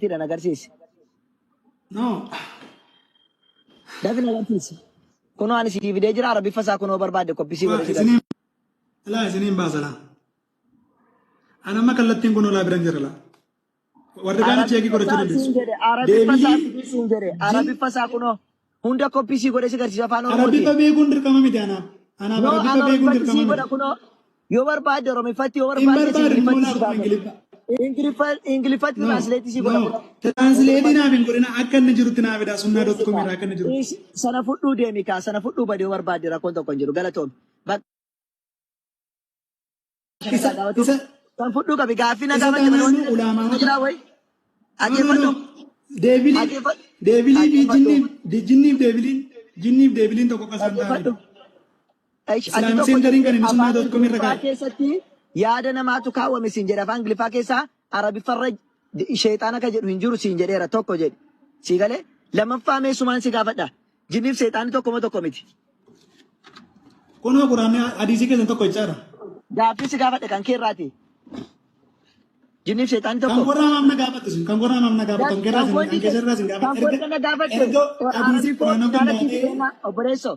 Translate agarsiisi. No. Dafi agarsiisi. Kunoo ani sii fidee jira, Arabiffa isaa kunoo barbaadde copy sii godhe si Isiniin laa, isiniin baasa laa. Ani amma kallattiin kunoo laa biran jira laa. Warri kaan check godhachuu dandeessu. Arabiffa isaa Deebii fidii siin jedhe. Arabiffa isaa kunoo hunda copy sii godhe si agarsiisa afaan Arabiffa Oromootiin. beekuun dirqama miti anaaf. Anaaf No, Arabiffa ani beekuun Oromiffatti dirqama sii godha miti. kunoo. Yoo barbaadde Oromiffatti, yoo Hin barbaadde barbaadu immoo Ingiliffatti laa si kun gaafadha. Ingiliffa. Ingiliffatti No, translate sii godha no. kunoo. Translate naaf hin godhina, akka inni jirutti naaf fidaa sunnaa.com irraa akka inni jirutti. Sana fudhuu deemi kaa, sana fudhuu badee yoo barbaadde rakkoon tokko hin jiru, galatoomi. Bakka Isa isa kan fudhuu qabi gaaffii na isa gaafatte malee taanaan wanti ulaamaawota jira wayi. No, no, Dhaggeeffadhu. no. Deebilii Dhaggeeffadhu. deebilii fi Dhaggeeffadhu. jinniif deebiliin jinniif deebiliin tokko akka isaan Dhaggeeffadhu. ta'anidha. Ati Islamic tokko Centeriin kan jettee inni sunnaa afaan dot com irra Ingiliffaa kaa'e. keessatti yaada namaatu kaawwame siin jedhe, afaan Ingiliffaa keessaa Arabiffarra sheexaana ka jedhu hin jiru siin jedheera tokko jedhe. Sii galee? Lammaffaa meessumaan si gaafadha. Jinniif seexaanni tokko moo tokko miti? Kunoo quraanni hadiisii keessan tokko jechaadha. Gaaffii si gaafadhe kan keerraati. Jinniif seexaanni Kan tokko. korraa maaf na gaafatte sun? Kan korraa maaf na gaafatte? Kan keerraa Kan sin kan kooti keessarraa sin kan gaafadhe. kooti Erga kana gaafatte erga hadiisii Arabiffoo quraana kun ilaala siif baatee kenna obboleessoo.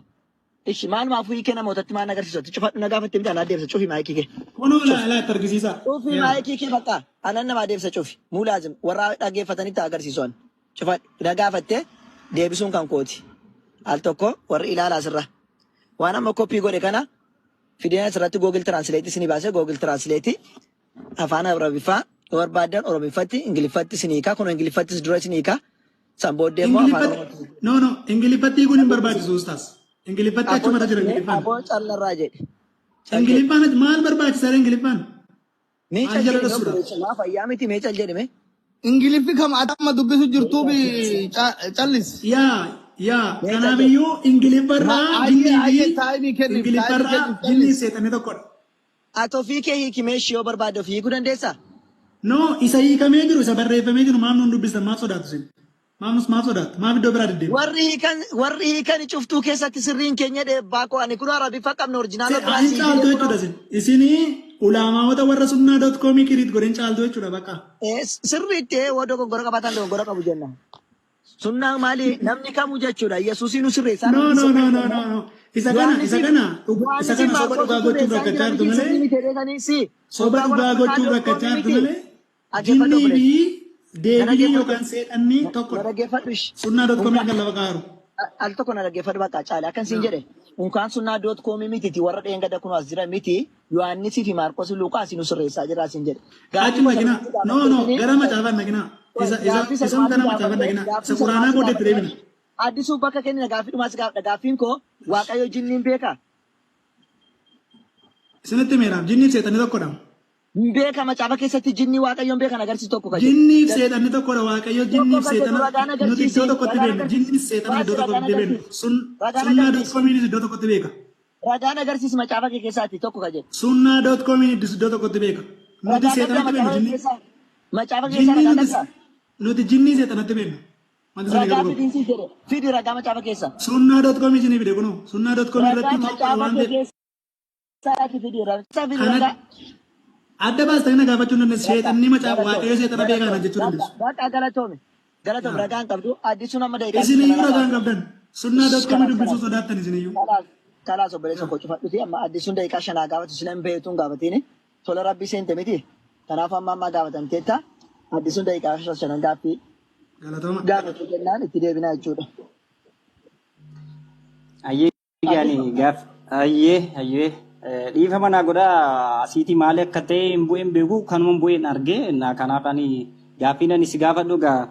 Ishi maalumaafuu hiikee namootatti maal agarsiisu? Cufadhu, na gaafatte miti, anaa deebisa, cufi maayikii kee. Kunoo Cufi. laa laa itti argisiisa. Cufi Yaa. maayikii kee bakka anan namaa deebisa, cufi. Muulaazim warra dhaggeeffatanitti agarsiisu an. Cufadhu, na gaafatte deebisuun kan kooti. Al tokko warri ilaalaa asirra. Waan amma copy godhe kana fideen asirratti Google Translate isinii baase. Google Translate afaan Arabiffaa yoo barbaaddan Oromiffatti, Ingiliffatti isinii hiika. Kun Ingiliffattis dura isinii hiika. San booddee immoo afaan Ingiliffatti Oromootti. no, no, Ingiliffatti kun hin barbaachisu ustaas. Ingiliffatti Aboo achumatti jira Ingiliffaan. Aboo callarraa jedhe. Cal jedhe. Ingiliffaan maal barbaachisaa Ingiliffaan? Mee Maal cal jala jedhe mee dhassuudha? obboleessa, maa fayyaa miti, mee cal jedhe mee. Ingiliffi kam ati amma dubbisu jirtuu fi callis. Yaa yaa Mee cal jedhe. Kanaafiyyuu Ingiliffarraa Ayyee jinnii fi ayyee, time kenniif, time Ingiliffarraa kenniif jinnii callis. seexanni tokkodha. Ati ofii kee hiiki mee ishii, yoo barbaadde ofii hiikuu dandeessaa? No, isa hiikamee jiru, isa barreeffamee jiru maaf nuun dubbistan? Maaf sodaattu isin? Maaf nus maaf sodaattu? Maaf iddoo biraa deddeemtu? Warri hiikan cuftuu keessatti sirriin keenya dheebbaa koo, ani kun Arabiffa qabna original biraa Hin sii caaltu fide jechuudha kunoo. isin. Isinii ulaamaawota warra sunnaa.com create godhin caaltu jechuudha bakka. Sirriitti yoo dogoggora qabaatan dogoggora qabu jenna. Sunnaan maali, namni kamuu jechuudha. Yesuusiin nu sirreessaa No, namni no, no, no, sirreessa. no, no. Isa kana isa Yohaannisiif kana soba Maarqoositu dhugaa gochuuf sirreessaa rakkachaa jira jirtu miti, sirrii malee miti jedhanii si. soba Unkaan warra dhugaa sunnaa gochuuf dot rakkachaa comii jirtu miti. malee Dhaggeeffadhu jinnii obboleessa. fi Na deebilii dhaggeeffadhu. yookaan seexanni Na tokkodha. dhaggeeffadhu ishi. Sunnaa.com Unkaan kan lafa kaa'aru. Al tokko na dhaggeeffadhu bakka caale akkan siin jedhe. Unkaan sunnaa.com mititi, warra dheengada kun as jira miti. Yohaannisii fi Maarqos Luqaas nu sirreessaa jira siin jedhe. Gaaffii Achuma dhaqinaa. salphaatti No, no, gaafatteetini gara macaafaan dhaqinaa. Isa isa gaaffii isa salphaatti kana macaafaan gaafatte dhaqinaa. Isa gaaffii quraanaa salphaatti booda itti gaafatte deebina. Addisuuf bakka kennina, gaaffii dhumaa si gaafadha. Gaaffiin koo, Waaqayyo jinniin beekaa? Isinitti himeeraaf, jinniif seexanni tokkodha. Hin beeka, macaafa keessatti jinnii Waaqayyoon beekan agarsiisu tokko ka jedhu. Jinniif seexanni tokkodha. Waaqayyo Tokko jinniif ka jedhu seexana ragaan nuti agarsiisi. iddoo tokkotti Ragaan beekna. agarsiisi. Jinniif seexana Baasi iddoo ragaan tokkotti beekna. agarsiisi. Sun Ragaan sunnaa dot agarsiisi. comiinis iddoo tokkotti beeka. Ragaan agarsiisi macaafa kee keessaati tokko ka jedhu. Sunnaa.comiin iddoo tokkotti beeka. Nuti Ragaa qabdaa seexanatti beekna macaafa kee jinnii. keessaa? Macaafa keessaa Jinnii ragaa nuti qabdaa? nuti jinnii seexanatti beekna. Wanti isin Ragaa galuu qabu. fidiin jedhe. Fidi ragaa macaafa keessaa. Sunnaa.com isinii fide kunoo. Sunnaa.com Ragaa irratti tokkodha macaafa waan kee ta'eef. keessaati fidi. Ragaa fidi Kana ragaa. adda baastanii na gaafachuu hin dandeessu. Bakka Seexanni macaafa galatoomi. Waaqayyo seexana beekaa Galatoomi. jechuu Bakka dandeessu. bakka galatoomi. Galatoomi, Yaa. ragaan qabdu. Addisuun amma daqiiqaa Isiniyyuu kana ragaan qabdan. Sunnaa.com Kalaas dubbisuu kalaas. sodaattan isiniyyuu. Kalaas kalaas, obboleessa koo, cufadhuti amma addisuun daqiiqaa shanaa gaafatu sila hin beektuun gaafatini. Tola rabbii seente miti. Kanaaf amma ammaa gaafatamteetta. Addisuun daqiiqaa shanan gaaffii Galatooma. gaafatu jennaan itti deebinaa jechuudha. Ayyee yaani gaaf ayyee ayyee dhiifama naa godhaa, asiitii maali akka ta'e hin bu'een beeku, kanuma bu'een argee na. Kanaaf ani gaaffiin ani si gaafadhu egaa,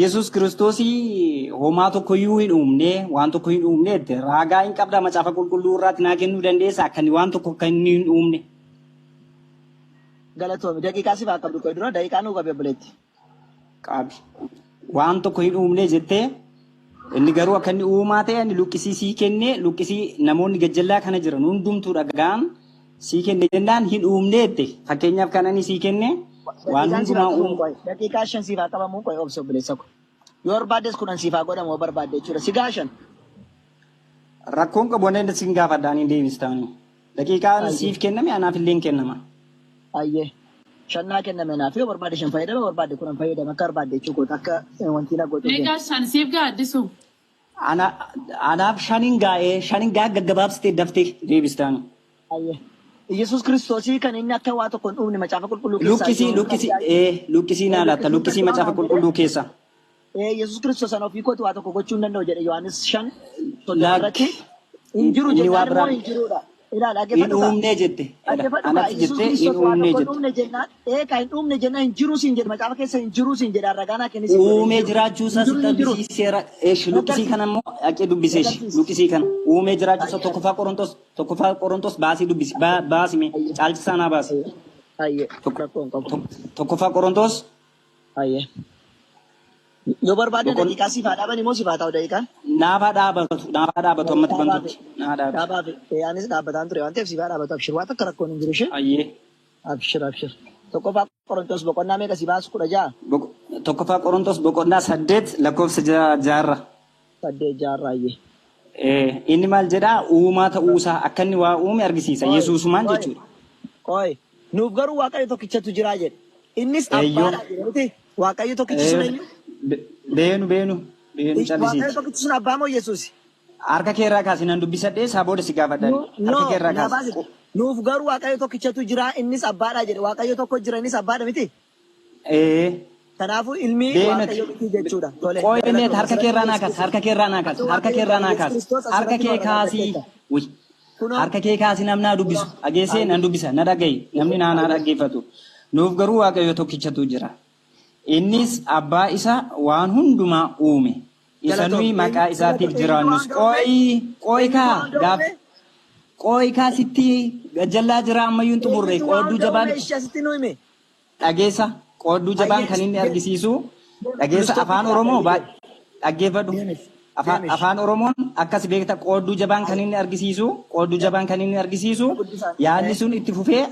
Yesuus Kiristoosii homaa tokkoyyuu hin uumne, waan tokko hin uumne jette, raagaa hin qabdaa? Macaafa qulqulluu irraatti naa kennuu dandeessaa akka inni waan tokko akka inni hin uumne? Galatoomi. Daqiiqaa siif haa qabdu, qoy dura daqiiqaa nuu qabi obboleetti. Qabi. Waan tokko hin uumne jettee, inni garuu akka inni uumaa ta'e ani luqqisii sii kenne, luqqisii namoonni gajjallaa kana jiran hundumtuu dhagaan sii kenne jennaan hin uumne jette. Fakkeenyaaf kan ani sii kenne waan Daqiiqaan siif haa hundumaa qabamu uumu. qoy. Daqiiqaa 5 siif haa qabamu, qoy obsi obboleessa ko. Yoo barbaaddes 10 siif haa godhamu yoo barbaadde jechuudha. Si gaa 5. Rakkoon qabu, ani sin gaafadha, ani deebistaani. Daqiiqaan Ayyee. siif kenname anaaf illee hin kennama. Ayyee. Shannaa kenname naaf yoo barbaade shan fayyadama barbaade 10 fayyadama akka barbaade jechuu koota akka wanti na gootu Meeqaa shan siif gaa Addisu? Ana anaaf shaniin gaa'ee shaniin gaa gaggabaabsitee daftee deebistaan. Ayyee. Yesuus Kiristoosii kan inni akka waa tokko hin uumne macaafa qulqulluu keessaa Luqqisii yoo luqqisii ee luqqisii naa laatta luqqisii luqqisii macaafa waan qulqulluu keessa. Yesuus Kiristoos ana ofii kooti waa tokko gochuu hin danda'u jedhe Yohaannis 5:30 Laak irratti hin jiru inni waa jennaan biraa immoo hin jiruudha. Ilaal hin dhaggeeffadhu kaa. uumnee jette. Dhaggeeffadhu kaa Anatti Yesuus jettee hin Kiristoos waa uumnee tokko hin jette. uumne jennaan eekaa hin uumne jennaan hin jiru siin jedhe macaafa keessa hin jiru siin jedhe ragaa naa kenni siin jedhe hin Uumee jiru. jiraachuu Hin isaa jiru sitti hin jiru. argisiiseera. Eesh luqqisii Naggarsiisi. kana immoo dhaqee dubbiseesh Naggarsiisi. luqqisii kana uumee jiraachuu isaa Ayyee. tokkoffaa Qorontos baasii dubbisi baasi mee Ayyee. caalchisaa naa baasi. Ayyee. Ayyee. Rakkoo hin qabu. Tokkoffaa Qorontos Ayyee. Yoo barbaadde boqon daqiiqaa siif haa dhaaban immoo siif haa ta'u daqiiqaan. naafaa dhaabatu naafaa dhaabatu ammatti Dhaabaafi. bantutti naa dhaabi. Dhaabaafi. Anis dhaabbataan ture waan ta'eef siif haa dhaabatu. Abshir waan takka rakkoon hin jiru ishee. Ayyee. Abshir abshir. Tokkoffaa Qorontos boqonnaa meeqa si baasu 16? Tokkoffaa Qorontos boqonnaa 8 lakkoofsa jaarra. 8 jaarraa ayyee. Inni maal jedhaa uumaa ta'uusaa akka inni waa uume argisiisa. Qoy Yesuusumaan qoy jechuudha. qoy. Nuuf garuu Waaqayyo tokkichatu jiraa jedhe. Innis Eeyyoo. abbaadha jedhe miti. Waaqayyo tokkichi sun eenyu? Beenu beenu beenu Waaqayyo callisiiti. tokkichi sun abbaa moo Yesuusi? Harka kee irraa kaasi nan dubbisadhee isaa booda si gaafadhaan. Harka No, kee irraa naa kaasi. baasi. Nuuf garuu Waaqayyo tokkichatu jira innis abbaadha jedhe. Waaqayyo tokko jira innis abbaadha miti. Ee Kanaafuu ilmi beenati. Waaqayyo miti jechuudha. Tole, Qooyi meet galatooma. harka kee Asirratti irraa naa Yesuus kaasi. Harka kee irraa naa kaasi. Atoo Harka kee Waaqayyo irraa naa Yesuus kaasi. Kiristoos Harka asirratti kee nu kaasii. argateetta. Uy. Kunoo Harka kee kaasii namni naa dubbisu. kunoo Dhageessee nan ayyee dubbisa. Na dhaga'i. Namni naa naa ayyee. dhaggeeffatu. Nuuf garuu Waaqayyo tokkichatu jira. Innis abbaa isa waan hundumaa uume. Isa Galatoom. nuyi maqaa Eenyu isaatiif galatoom. Eenyutu waan jiraannus. hunda uume? Qooyi qooyi Eenyutu kaa waan hunda gaaf uume? qooyi kaa sitti gajjallaa jira ammayyuu hin xumurre Eenyutu waan qoodduu hunda jabaan uume? Ishee asitti nu hime. dhageessa qoodduu jabaan Ayyee kan inni argisiisu dhageessa Kiristoos afaan itti Oromoo dhaabbanii deemi. dhaggeeffadhu Deemis. Deemis. afaan Oromoon akkas beekta qoodduu jabaan kan inni argisiisu qoodduu jabaan kan inni argisiisu Guddisaan. yaadni sun itti fufee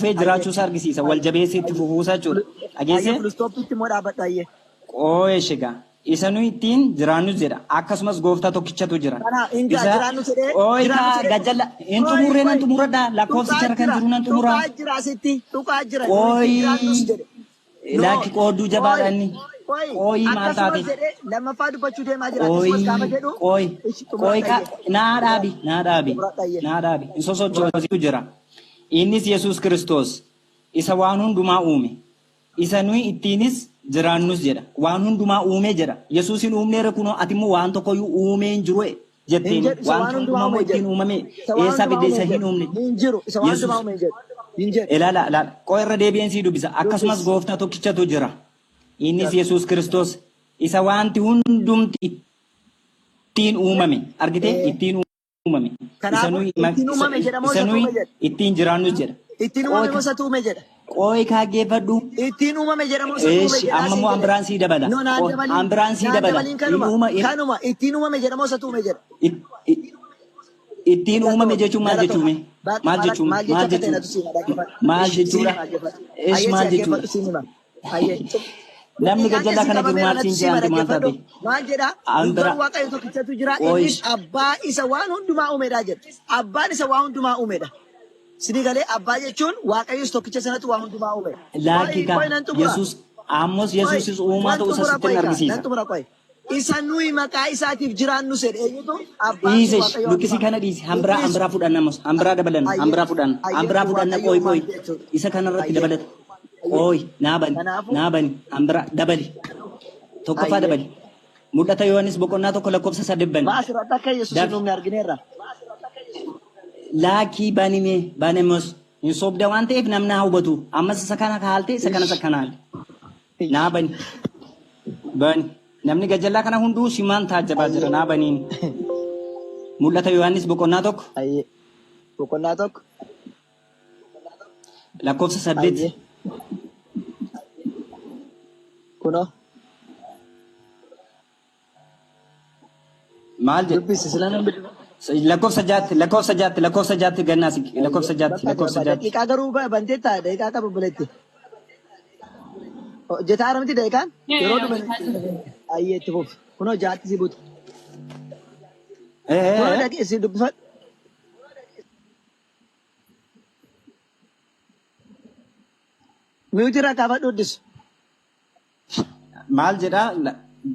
Ayyee. jiraachuu isaa argisiisa wal jabeessee itti Ayyee. fufuusaa jechuudha Ayyee dhageesse Kiristoositti immoo dhaabbadhu ayyee. qooyeshiga isa nuyi ittiin jiraannus jedha akkasumas gooftaa tokkichatu jira Kana hin isa jiraannu jedhee jiraannu qooyikaa jedhee gajjalla hin qoy xumurree nan qoy xumuradha tuqaa lakkoofsicharra kan jira jiru nan xumuraa tuqaa jira asitti tuqaa jira nuyi ittiin jiraannus qooyi jedhe. No laakki qoodduu qoy jabaadha inni qoy qooyi maal akkasumas taate jedhee lammaffaa dubbachuu deemaa jira akkasumas gaafa qooyi jedhu qooyi ishi qooyi xumuradha ka ayyee naa dhaabi naa dhaabi xumuradha ayyee naa dhaabi hin xumuradha. sosochoositu jira innis Yesuus Kiristoos isa waan hundumaa uume isa nuyi ittiinis jiraannus jedha waan hundumaa uume jedha Yesuus hin uumneera kunoo ati immoo waan tokkoyyuu uumee hin jiru Hin jetteen jedhu isa waan waan hundumaa hundumaa uume immoo hin ittiin jedhu. uumame Isa waan eessaa hundumaa fidde uume isa hin hin jedhu. uumne Hin jiru isa waan hundumaa Yesuus uume hin jedhu. Hin jedhu. ilaala ilaala qoo irra deebi'een sii dubbisa akkasumas Dubbis. gooftaa tokkichatu jira innis Yesuus Kiristoos isa wanti hundumti ittiin uumame argite ittiin uumame isa Kanaafuu nuyi ittiin uumame jedha moo isa isatu nuyi uume jedha? ittiin jiraannus jedha Ittiin uumame moo isatu uume jedha? qooyi kaaggeeffadhu Ittiin uumame jedha moo isatu uume eeshi jedha amma siin immoo jedhe. ambiraan sii dabala No naan dabaliin ambiraan sii naan dabala dabaliin hin kanuma uuma kanuma ittiin uumame jedha moo isatu uume jedha? ittiin uumame Galatoom jechuun maal galatoom. jechuume Baqa maal maal jechuun maal jecha maal akka ta'e jechuudha natu siima dhaggeeffadhu. maal Ishi jechuudha siima dhaggeeffadhu. eesh Ayyee si maal jechuudha dhaggeeffadhu siima. Ayyee. namni Daqiiqaan gajjallaa keessi kana jiru qabameera maal natu siin siima jedhamte maal dhaggeeffadhu. taate Maal jedha? Nuuf ambira garuu Waaqayyo tokkichatu jira innis qooyish abbaa isa waan hundumaa uumedha jedha. Abbaan isa waan hundumaa uumedha. Sidii galee abbaa jechuun Waaqayyos tokkicha sanatu waan hundumaa uume. Qoy laakki qoy nan xumura. Yesuus ammos Qoy Yesuusis uumaa nan ta'uu isa xumura sittin qoy kaa nan argisiisa. xumura qoy. Isa nuyi maqaa isaatiif jiraannu sedhe eenyutu abbaan sun Dhiisesh Waaqayyo luqqisii hundumaa. kana dhiisi hambiraa Dubbis hambiraa fudhanna ammos hambiraa dabalanna ayyee hambiraa fudhanna ayyee hambiraa kun fudhanna Waaqayyo qooy uumaa qooy miti jechuudha. isa kanarratti Ayyee dabalata ayyee qooy naa bani kanaafuu naa bani hambiraa dabali tokkoffaa ayyee dabali mul'ata Yohaannis boqonnaa 1 lakkoofsa 8 bani maa asirratti akka Yesuus hin dafi uumne argineerra. laakii banime banemos hin sobda waan ta'eef namni haa hubatu ammas isa kana kaalte isa kanas Ish akkana haalte ish naa bani bani namni gajjallaa kana hunduu simaan taajjabaa jira ayyee naa baniin mul'ata Yohaannis boqonnaa 1 ayyee boqonnaa 1 lakkoofsa 8 ayyee kunoo maal jedha dubbisi sila nan biddu. lakkoofsa jaatti lakkoofsa jaatti lakkoofsa jaatti gannaa siqi Ayyee lakkoofsa jaatti bakka lakkoofsa jaba jaatti daqiiqaa garuu bantee ta'a daqiiqaa qaba buletti. Hojjetaa haramti daqiiqaan yeroo dhuma Hojjetaa jira. ayyee itti fufi kunoo jaatti si butu. Kunoo dhaqee si dubbifadhu. Mute irraa kaafadhu Addisu. Maal jedhaa?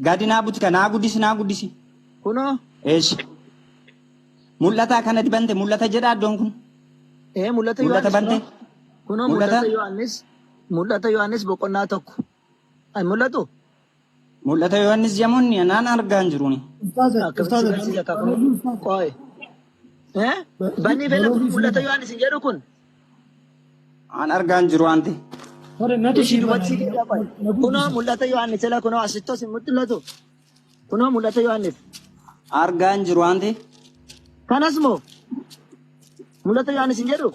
Gadi naa buti naa guddisi naa guddisi. Kunoo. Eeshi. Mul'ata kana dibante mul'ata jedhaa iddoon kun. Ee mul'ata Mul'ata Yohaannis bante. kunoo. Kunoo Mul'ata. mul'ata Yohaannis. Mul'ata Yohaannis boqonnaa 1. Ay mul'atu? Mul'ata Yohaannis jedhamuun naan argaa hin jiruuni. Ustaaza, Akkamitti si ustaaza, barsiisa akka kunoo? Qoy. Eh? Banii fedha kun mul'ata Yohaannis hin jedhu kun. An argaa hin jiru anti. Tole, natu Ishii sii bana. duubatti si deebi'a qoy. Na Kunoo guddisi. mul'ata Yohaannis jala kunoo asittos hin mul'atu. Kunoo mul'ata Yohaannis. Argaa hin jiru anti. Kanas moo mul'ata Yohaannis hin jedhu?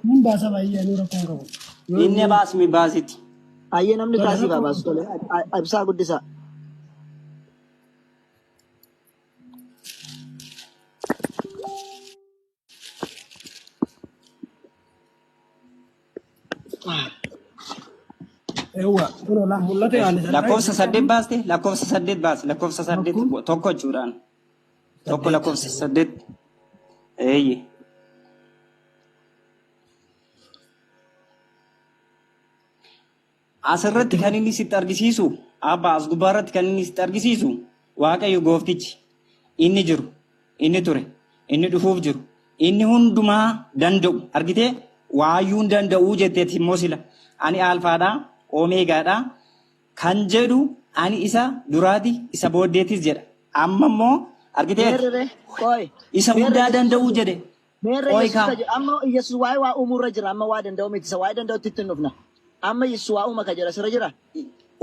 Mun baasa baay'ee anuu rakkoo hin qabu. Yoo Inni inni baasmi baasitti. Ayyee namni tole kaasii rakkoo baasu tole. Ibsaa guddisaa. Eewwa kunoo laa mul'ata Yohaannis argaa Lakkoofsa jirtu 8 baaste lakkoofsa 8 baase lakkoofsa 8 Tokko tokko jechuudhaan. Tokko 8. lakkoofsa 8. Eeyye. Asirratti kan inni sitti argisiisu abbaa as gubbaarratti kan inni sitti argisiisu Waaqayyo gooftichi inni jiru inni ture inni dhufuuf jiru inni hundumaa danda'u argitee waayyuun danda'uu jetteeti immoo sila ani alfaadha oomeegaadha kan jedhu ani isa duraati isa booddeetis jedha amma immoo argiteeti Meerre ree? Qoy. isa Meerre hundaa Yesuus danda'uu ka jedhu? jedhe Meerre qoy Yesuus kaa ka jedhu? Amma Yesuus waa'ee waa uumuurra jira. Amma waa danda'u miti. Isa waa'ee danda'utti ittiin dhufna. Amma Yesuus waa uuma ka jedha sirra jira.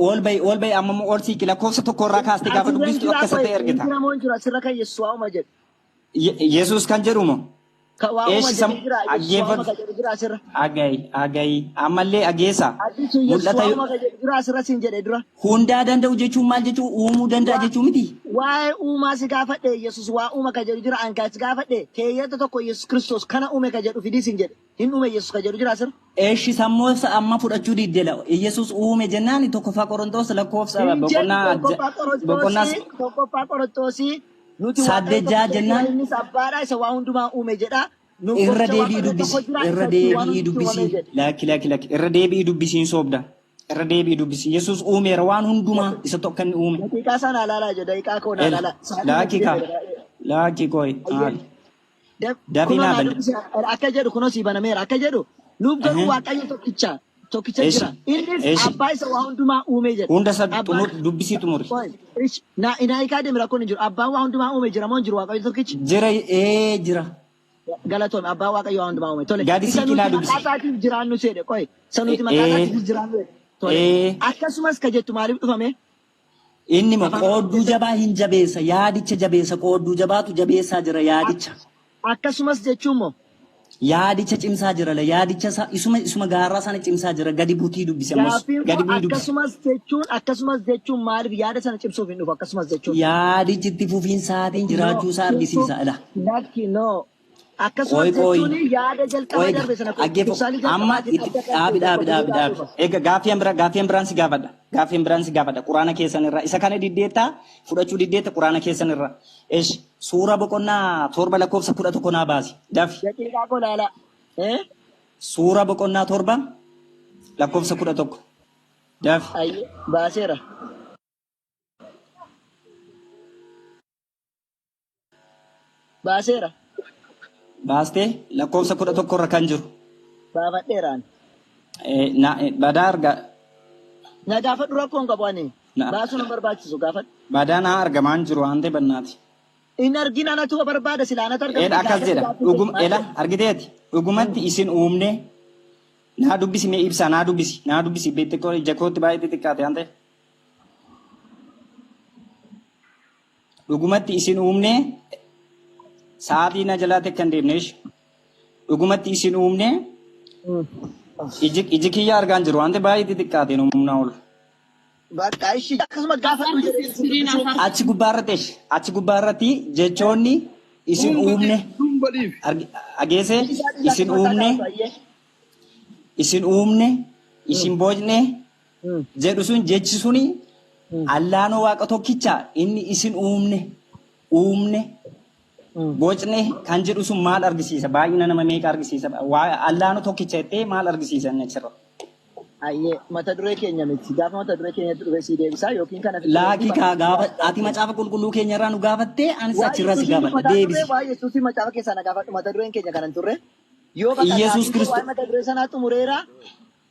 Ol ba'i ol ba'i amma immoo ol siiqi lakkoofsa tokko irraa kaastee gaafa Asirra hin dubbistu jiraa akka isa qoy. ta'e Hin argita. jira moo hin jiru asirra kan Yesuus waa uuma jedhu. Yesuus kan jedhu moo? Kan waa uuma Eeshi sam jedhu jira. Yesuus waa uuma dhaggeeffadhu. ka jedhu jira asirra. Agayi agayi ammallee ageessa Addisu Yesuus mul'ata waa uuma ka jedhu jira asirra siin jedhe dura. hundaa danda'u jechuun maal jechuu uumuu danda'a Waa jechuu miti. waa'ee uumaa si gaafadhe Yesuus waa uuma ka jedhu jira an ka si gaafadhe keeyyata tokko Yesuus Kiristoos kana uume ka jedhu fidii siin jedhe. Hin uume Yesuus ka jedhu jira asirra. Eeshi sammuu amma fudhachuu diddela. Yesuus uume jennaan tokkoffaa Qorontoos lakkoofsa Hin jedhu boqonnaa tokkoffaa boqonnaa Qorontoosii tokkoffaa Qorontoosii nuti Waaqayyo saddeet ja'a tokkicha jira jennaan innis abbaadha isa waa hundumaa uume jedha. Nuuf irra gocha deebi'ii Waaqayyo dubbisi tokko jira irra isa ittiin waan deebi'ii hundi uumame dubbisi jedhe. lakki lakki lakki irra deebi'ii dubbisiin soobda irra deebi'ii dubbisi Yesuus uumeera waan hundumaa isa tokko inni uume Daqiiqaa isaa naa laalaa jedhe daqiiqaa koo naa El laalaa sa'aatii natti laakki kaa deemeera baay'ee. laakki kooy Ayyee. maali dafii Kunoo naa naa bani dubbisi akka jedhu kunoo sii banameera akka jedhu nuuf garuu Waaqayyo tokkicha tokkicha Eshi jira innis eshi abbaa isa waa hundumaa uume jedha. hunda isa Abbaan xumur dubbisii xumuri Qoy, ish, na na hiikaa deemi rakkoon hin jiru. Abbaan waa hundumaa uume jira moo hin jiru Waaqayyo tokkichi? jira ee jira Galatoome abbaan Waaqayyo waa hundumaa uume. Tole, gadi isa siiqii nuti naa maqaa dubbisi isaatiif jiraannu seedhe. Qoy, isa nuti maqaa ee isaatiif jiraannu jedhe. Tole, ee akkasumas ka jettu maaliif dhufame? Inni immoo Afaan Oromoo qoodduu keessatti jabaa hin jabeessa yaadicha jabeessa qoodduu jabaatu jabeessaa jira yaadicha. Akkasumas jechuun moo? Yaadicha cimsaa jira la yaadicha isaa isuma isuma gaarraa sana cimsaa jira gadi butii dubbisi ammas Gaaffiin gadi koo bu'ii dubbisi. akkasumas jechuun akkasumas jechuun maaliif yaada sana cimsuuf hin dhufu akkasumas jechuun? Yaadichi itti fufiinsaatiin No, jiraachuu isaa cimsuuf argisiisa ila. lakki no. Akkasumas Qoy qoy jechuun yaada jalqaba qoy darbe sana dhaggeeffadhu tursaalii amma jalqabaatiin itti adda kan dhaabi ta'e dhaabi tokko dhaabi fiduudhaaf dhaabi dhufa. eega gaaffii biraan si gaafadha gaaffii biraan si gaafadha quraana keessan irraa isa kana diddeettaa fudhachuu diddeetta quraana keessan irraa esh suura boqonnaa 7 lakkoofsa 11 naa baasi dafi Daqiiqaa koo laalaa. Eh? suura boqonnaa 7 lakkoofsa 11 dafi Ayyee baaseera. Baaseera. Baastee lakkoofsa 11 irra kan jiru. Baafadheera ani. Na, badaa arga. Na gaafadhu rakkoon qabu ani. Baasuun hin barbaachisu gaafadhu. Badaa naa argamaa hin jiru waan ta'e bannaati. Hin argin anatu barbaada sila anatu argama. Ela akkas jedha. Dhugum ela argiteeti. Dhugumatti isin uumne naa dubbisi mee ibsaa naa dubbisi naa dubbisi xixiqqoo ija kootti baay'ee xixiqqaate waan ta'e. Dhugumatti isin uumne sa'aatii na jalaatti akka hin deemne ishi. Dhugumatti isin uumne iji iji kiyya argaan jiru waan ta'e baay'ee xixiqqaate humnaa ol. Bakka ishi akkasuma gaafadhu jedhee isin dubbisee. Achi gubbaa irratti ishi achi gubbaa irratti jechoonni isin uumne ageese Dhiisaa dhiisaa isin akkasuma isaa uumne gaafatu ayyee. isin uumne isin bocne jedhu sun jechi suni Allaanoo Waaqa tokkicha inni isin uumne uumne bocne kan jedhu sun maal argisiisa? Baay'ina nama meeqa argisiisa? Allaanoo tokkicha jettee maal argisiisa inni achirra? Ayyee, mata duree keenya miti. Gaafa mata duree keenyatti dhufe sii deebisaa yookiin kana fixee Laaki yookiin kaa bakka gaafa biraa ati macaafa qulqulluu keenya irraa nu gaafattee anis Waa'ee achirraa si Yesuusii gaafadha dubbataa turre, deebisi. waa'ee Yesuusii macaafa keessaa na gaafadhu. Mata dureen keenya kana hin turre. Yoo bakka Iyyasuus gaaffii koo waa'ee Kiristoos mata duree sanaa xumureera,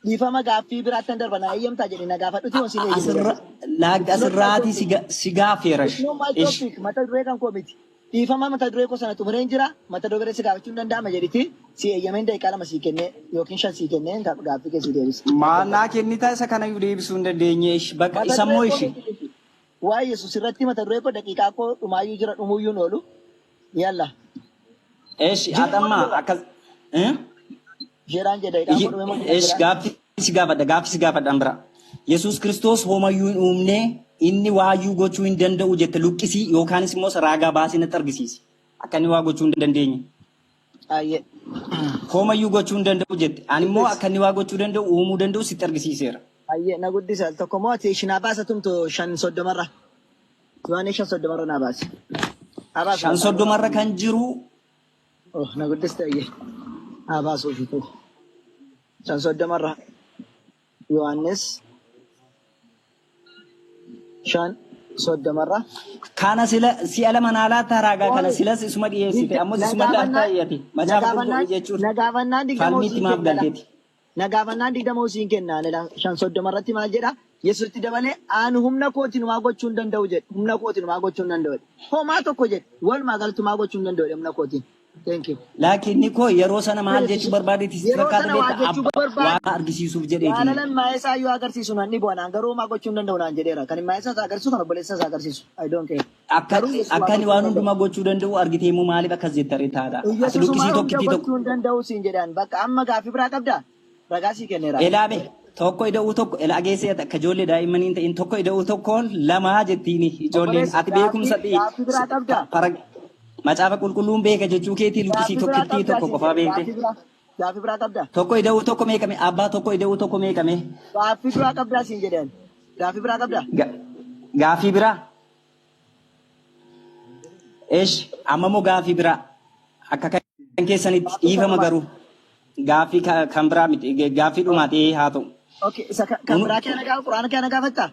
dhiifama gaaffii biraatti nan darba na eeyyamtaa jedhi na gaafadhuti yoon siin eeyyame asirra darba. laakki It's not my asirraatii topic. si gaafeerash. It's not my Ish. topic. Mata duree kan koo miti. Dhiifama mata duree koo sana xumureen jira. Mata duree si gaafachuun danda'ama jedhiti. Si eeyyameen daqiiqaa 2 sii kennee yookiin 5 sii kennee gaaffii kee sii deebisa. Maal naa kennitaa isa kanayyuu deebisuu hin dandeenye ish bakka Mata isa duree immoo koo ishi. miti miti. Waa'ee Yesuus irratti mata duree koo daqiiqaa koo dhumaayyuu jira dhumuuyyuu hin oolu. Yalla. Eshi Jira moo atamma dhumeera? akkas eh? Jedhaan jedha daqiiqaan koo dhume moo jira Esh jira? gaaffii si gaafadha gaaffii si gaafadha an bira. Yesuus Kiristoos homayyuu hin uumne inni waayyuu gochuu hin danda'u jette luqqisii yookaanis immoo raagaa baasii natti argisiisi. Akka inni waa gochuu hin dandeenye. Ayyee. Homayyuu gochuu hin danda'u jette. Ani immoo Guddis. akka inni waa gochuu danda'u uumuu danda'u sitti argisiiseera. Ayyee na guddisa al tokko moo ati ishinaa baasa tumtu 5:30rra. Yohaannis 5:30rra naa baasi. Haa baasu Shan bakka. soddomarra kan jiru Oh, na guddiste ayyee. Haa baasu ofii koo. 5:30rra. Yohaannis 5:30rra. Kana sila si'a lama naa laattaa raagaa kana Qoy silas isuma dhiyeessite ammas na isuma laattaa gaafannaan iyyati na macaafa gaafannaan qulqulluu jechuun na gaafannaan 20 falmiitti siin maaf kennala. galteeti. Na gaafannaan 20 siin kenna. 5:30rratti maal jedha? Yesuusitti dabalee ani humna kootiin homaa gochuu hin danda'u jedhe. Humna kootiin homaa gochuu hin danda'u jedhe. Homaa tokko jedhe. Walumaa galatti homaa gochuu hin danda'u jedhe humna kootiin. Thank you. Laakiin inni koo yeroo sana maal jechuu barbaadeeti sitti Yeroo fakkaata sana waa beekta jechuu abba barbaade waa argisiisuuf jedheeti. jaalalan maayesaa yoo agarsiisu nan dhibu anaan garuu homaa gochuu hin danda'u naan jedheera. Kan maayesaa isaa agarsiisu kan obboleessa isaa agarsiisu. I don't care. Akka Garuu Yesuus waa akka inni gochuu waan hin danda'u. hundumaa gochuu danda'u argitee immoo maaliif akkas jetta ree taata. Ati Yesuus luqqisii homaa hunda tokkittii tokko gochuu hin danda'u siin jedhan. Bakka amma gaaffii biraa qabdaa? Ragaa sii kenneera. Elaame tokko ida'uu tokko elaa geessee ati akka ijoollee daa'immanii hin ta'in tokko ida'uu tokko lamaa jettiini ijoolleen Obboleessa ati beekumsa gaaffii gaaffii biraa qabdaa? para macaafa qulqulluun beeka jechuu keetii luqqisii Gaaffii biraa tokkittii qabdaa tokko siin qofaa jedhe. beekte. Gaaffii biraa gaaffii biraa qabdaa? Tokko ida'uu tokko meeqame abbaa tokko ida'uu tokko meeqame Gaaffii biraa qabdaa siin jedhan. Gaaffii biraa qabdaa? Gaafii biraa. Eesh amma immoo gaafii biraa akka kan keessanitti Gaaffii dhiifama kanumaa. garuu gaafii kan biraa miti gaafii dhumaatee haa ta'u. Okay, isa kan biraa kee na gaafa Quraana kee na gaafattaa?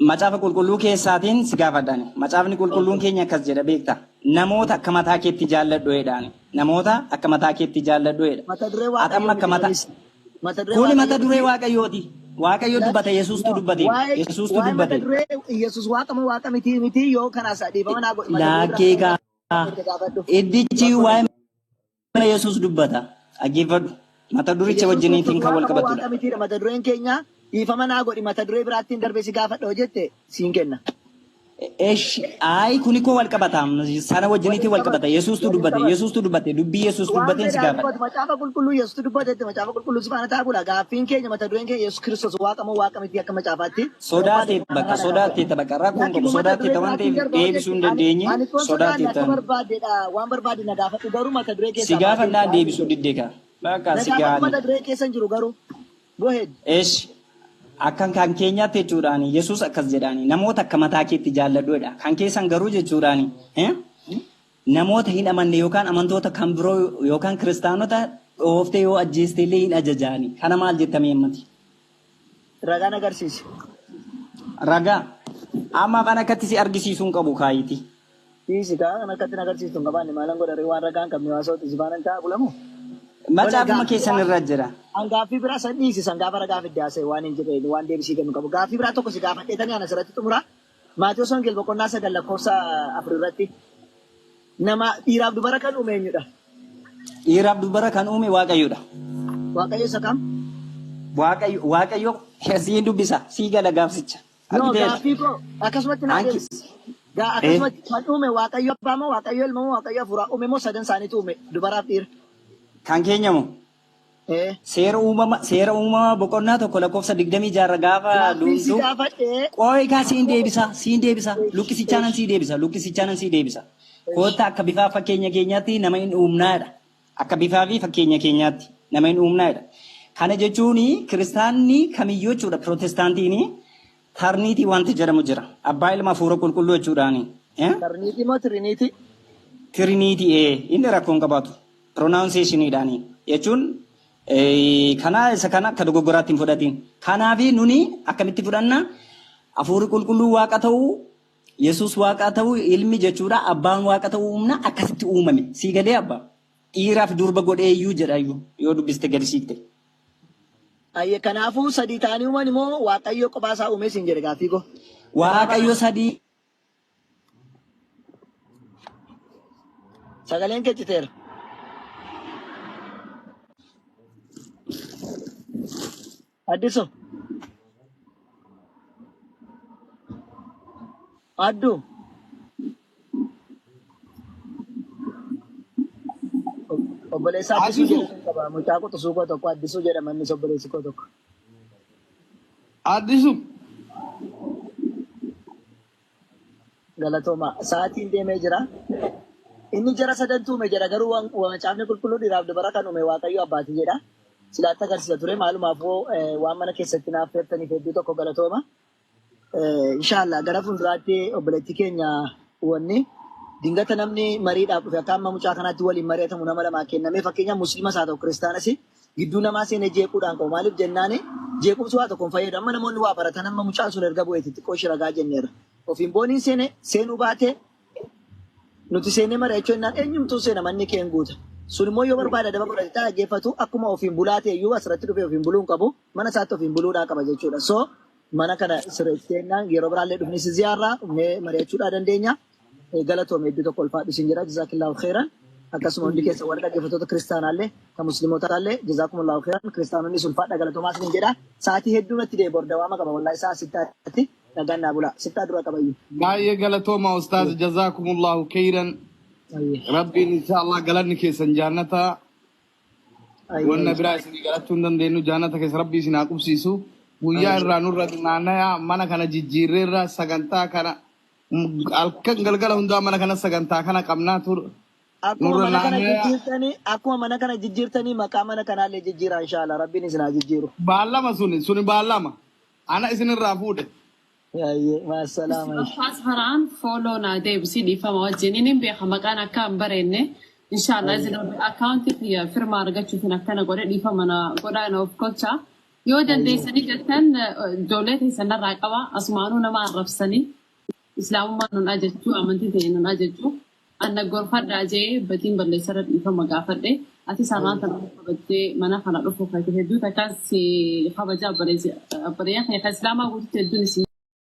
Macaafa qulqulluu keessaatiin si gaafadhaani. Macaafni qulqulluun keenya akkas jedha beekta. Namoota akka mataa keetti jaalladhu jedhaani. Namoota akka mataa keetti jaalladhu jedha. Mata duree Ati amma Waaqayyoo akka miti mataa kunis. Mata duree Kuni mata Waaqayyoo duree miti. Waaqayyooti. Waaqayyo dubbata Yesuustu No, dubbate. waa'ee Yesuustu waa'ee mata dubbate. duree Yesuus waaqa moo waaqa miti miti yoo kanaas dhiifama naa godhi mata duree biraa Laakkee gaa erga gaafadhu. iddichi Rakkoo waa'ee hin mana Yesuus dubbata. Dhaggeeffadhu. Mata duricha Yesuus wajjiniitiin Kiristoos kan wal waaqa moo qabatudha. waaqa mitiidha mata dureen keenya dhiifama naa godhi mata duree biraattiin darbee si gaafadha hoo jette siin kenna. Esh, ayi kuni koo wal qabata. Sana Waliin wajjiniitiin wal qabatu qabata. Yesuustu waliin dubbate. qabatu. Yesuustu dubbate. Dubbii Yesuus Waan dubbateen si fedhe haa gaafadha. dubbatu macaafa qulqulluu Yesuustu dubbatetti macaafa qulqulluu si faana ta'a bula. Gaaffiin keenya mata dureen keenya Yesuus Kiristoos waaqa moo waaqa miti akka macaafaatti barbaade Sodaatee kana bakka gaafadhu. sodaatee bakka rakkoon Lakki qabu immoo mata sodaatee duree waan biraatiin ta'eef darba hoo deebisuu jette hin ani dandeenye ani toon sodaanne sodaatee akka ta'an. barbaadedha waan barbaade na gaafadhu garuu mata duree Si keessaa baatee gaafannaan hin deebisuu jedhe. diddee kaa. Bakka Na si gaafadhu gaani. mata duree keessa hin jiru garuu. Go ahead. Esh akkan kan keenyaatti jechuudhaani Yesuus akkas jedhaani namoota akka mataa keetti jaalladhuudha. Kan keessan garuu jechuudhaani namoota hin amanne yookaan amantoota kan biroo yookaan kiristaanota dhooftee yoo ajjeeste illee hin ajajaani. Kana maal jettamee ammati? Ragaan agarsiisi. Ragaa amma afaan akkatti si argisiisuu hin qabu kaayiti. Dhiisi kaa kan akkatti na agarsiistu hin qabaanne maalan godha ree waan ragaa hin qabne waa sootti si faana hin ta'a bulamu. Wala Macaafuma gaaffii keessan biraa irra jira. an gaaffii biraa san dhiisi san gaafa ragaa fidde haasa'e waan hin jirre waan deebisii kennu qabu. Gaaffii biraa tokko si gaafadhee tani ana asirratti xumura. Maatewos Wangeel boqonnaa 9 lakkoofsa 4 irratti nama dhiiraaf dubara kan uume eenyudha? Dhiiraaf dubara kan uume Waaqayyodha. Waaqayyo isa kam? Waaqayyo Waaqayyo siin dubbisa sii gala gaafsicha. No, Argiteeti? gaaffii koo akkasumatti naa Anki deebisi. Gaa eh akkasumatti kan uume Waaqayyo abbaa moo Waaqayyo ilma moo Waaqayyo hafuuraa uume moo sadan isaaniitu uume dubaraaf dhiira? kan keenya moo Ee. seera uumama seera uumama boqonnaa 1 lakkoofsa 26 irra gaafa Gaaffiin si duuntu gaafadhe qooyi kaa siin deebisa siin deebisa Esh, luqqisichaanan esh, sii deebisa luqqisichaanan sii deebisa esh. koottaa akka bifaa fakkeenya keenyaatti nama hin uumnaadha akka bifaa fi fakkeenya keenyaatti nama hin uumnaadha kana jechuun kiristaanni kamiyyuu jechuudha pirootestaantiin tarniitii wanti jedhamu jira abbaa ilma hafuura qulqulluu jechuudhaani eh? Tarniitii moo tiriniitii? Tiriniitii ee inni rakkoo hin qabaatu. Pronunciationiidhaani jechuun Kana isa kana akka dogoggoraatti hin fudhatin. Kanaafi nuni akkamitti fudhanna? Hafuurri qulqulluu waaqa ta'uu, Yesuus waaqa ta'uu, ilmi jechuudha abbaan waaqa ta'uu humna akkasitti uumame. Sii galee abbaa. Dhiiraaf durba godhee iyyuu jedha iyyuu yoo dubbiste gadi siikte. Ayye kanaafuu sadii ta'anii uuman immoo Waaqayyo kophaa isaa uumee siin jedhe gaaffii koo. Waaqayyo sadii Sagaleen kee citeera. Addisu. Addu. Obboleessa Addisuu Addisuu. jedhamu qaba. Mucaa quxisuu koo tokko Addisuu jedhama innis obboleessi koo tokko. Addisu. Galatooma. Sa'aatiin deemee jira. Inni jara sadantu uume jedha garuu waan macaafni qulqulluu dhiiraaf dubara kan uume Waaqayyo abbaatii jedha. Silaatti agarsiisa ture maalumaafuu waan mana keessatti naaf feertaniif hedduu tokko galatooma. Inshaallah gara fuulduraatti obboleettii keenya wanni dingata namni mariidhaaf dhufe akka amma mucaa kanaatti waliin mari'atamu nama lamaa kennamee fakkeenyaaf musliimas haa ta'u kiristaanas gidduu namaa seenee jeequudhaan qabu maaliif jennaani jeequmsi waa tokko hin fayyadu amma namoonni waa baratan amma mucaan sun erga bu'eeti xiqqoo shiragaa jenneerra ofiin booniin seene seenuu baate nuti seenee mari'achuu jennaan eenyumtuu seena manni keen guuta. Sun immoo yoo barbaade adaba godhate ta'a dhaggeeffatu akkuma ofiin bulaa ta'e iyyuu asirratti dhufee ofiin buluu hin qabu mana isaatti ofiin buluudhaa qaba jechuudha. So mana kana sirreessitee yeroo biraallee dhufnee si ziyaarraa dhufnee mari'achuudhaa dandeenya. Galatoome hedduu tokko ulfaadhu isin jedha jazaakillaahu khairan. Akkasuma hundi keessa warra dhaggeeffattoota kiristaanaallee kan musliimotaallee jazaakumullahu khairan kiristaanonnis ulfaadha galatoomaa isin jedha. Sa'aatii hedduu natti deebi hordawaama qaba wallaahi sa'a sittaatti nagaan naa bula sittaa dura qabayyuu. Baay'ee galatooma ustaaz jazaakumullahu khairan. Rabbiin insha Allah galanni keessan jaannata. Wanna biraa isinii galachuu hin dandeenyu jaannata keessa rabbii isin haa qubsiisu. Guyyaa irraa nurra naannaya mana kana jijjiirreerra sagantaa kana halkan galgala hundaa mana kana sagantaa kana qabnaa tur Akkuma nurra mana kana naannaya. jijjiirtanii akkuma mana kana jijjiirtanii maqaa mana kanaallee jijjiiraa inshallah rabbiin isin haa jijjiiru. Baallama suni suni baallama. Ana isinirraa fuudhe. Ayyee maasalaama. Ustaaz Farhaan follow naa deebisii dhiifama wajjin. Inni hin beeka maqaan akka hin bareenne. Inshallah isin akkaawuntii kiyya firmaa argachuufin akkana godhe dhiifama na godhaa na of kolcha. Yoo dandeessanii jettan ijoollee teessan narraa qaba. Asumaanuu nama arrabsanii. Islaamummaan nun ajajju amantii ta'e nun ajajju. Anna gorfadhaa jee batiin balleessarra dhiifama gaafadhe. Ati sarraan tana kabajjee mana kana dhufu hedduu takkaan si kabaja obboleeyyan kee kan islaamaa guututti hedduun isin